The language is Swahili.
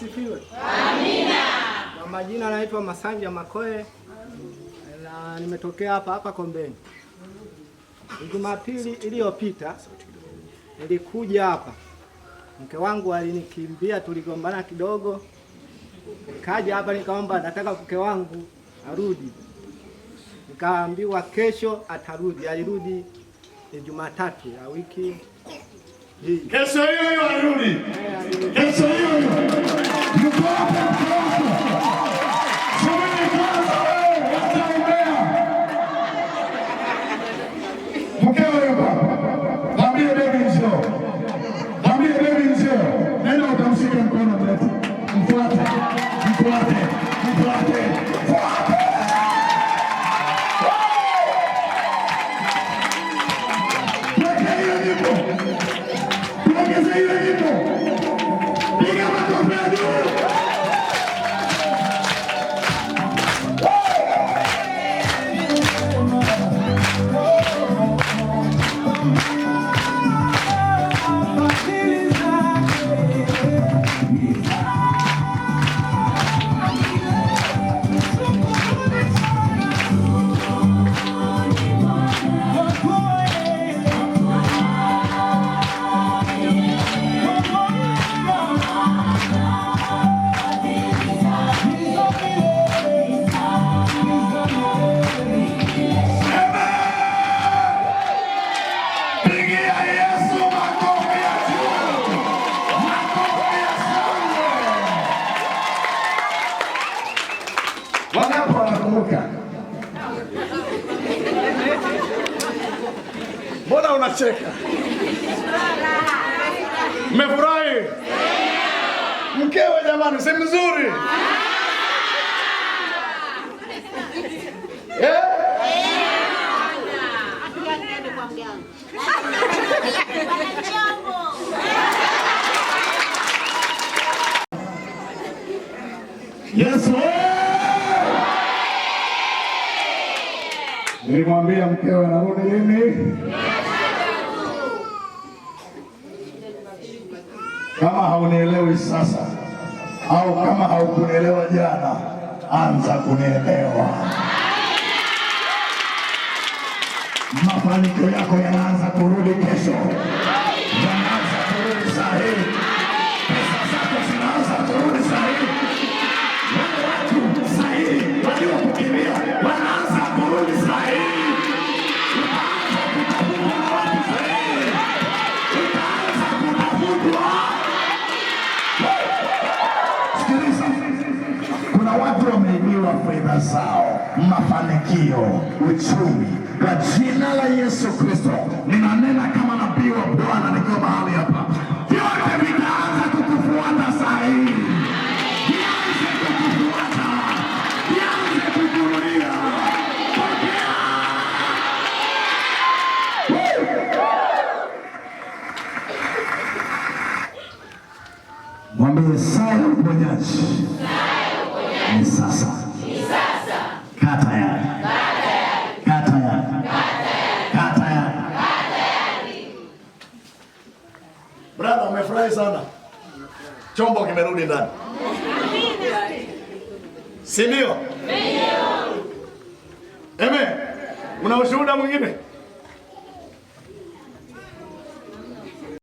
Asifiwe. Amina. Kwa majina naitwa Masanja Makoe na nimetokea hapa hapa Kombeni. Jumapili iliyopita nilikuja hapa, mke wangu alinikimbia, tuligombana kidogo, nikaja hapa nikaomba nataka mke wangu arudi, nikaambiwa kesho atarudi. Alirudi ni Jumatatu ya wiki hii. Kesho hiyo hiyo arudi. Kesho hiyo hiyo. Yuko hapa mke wako. Subiri kwanza wewe, acha umbea. Mkeo yuko hapa. Mwambie baby njoo. Mwambie baby njoo. Nenda ukamshike mkono mlete. Mfuate. Mfuate. Mfuate. Fuate. Tuweke hiyo nyimbo. Tuongeze hiyo nyimbo. Piga makofi ya juu. Pigia Yesu makofi ya juu. Makofi ya shangwe. Wangapi wanakumbuka? Mbona unacheka? Mmefurahi? Mkewe jamani, si mzuri? Eh? Niende kwa mganga. Bwana chombo. Yesu! Nilimwambia mkewe anarudi lini? Kama haunielewi sasa au kama haukunielewa jana, anza kunielewa. Mafanikio yako yanaanza kurudi kesho, yanaanza kurudi saa hii. Pesa zako zinaanza kurudi saa hii. Wale watu sahihi waliokukimbia wanaanza kurudi saa hii. Utaanza kutafutwa na watu sahihi, utaanza kutafutwa. Sikiliza, kuna watu wameibiwa fedha zao, mafanikio, uchumi. Kwa jina la Yesu Kristo, ninanena kama nabii wa Bwana nikiwa mahali hapa, vyote vitaanza kukufuata saa hii, vianze kukufuata, vianze kukurudia. Pokea! Mwambie saa ya uponyaji ni sasa. Kaa tayari. Kaa tayari. Kaa tayari. Brother, umefurahi sana. Chombo kimerudi ndani. Si ndio? Eme, una ushuhuda mwingine?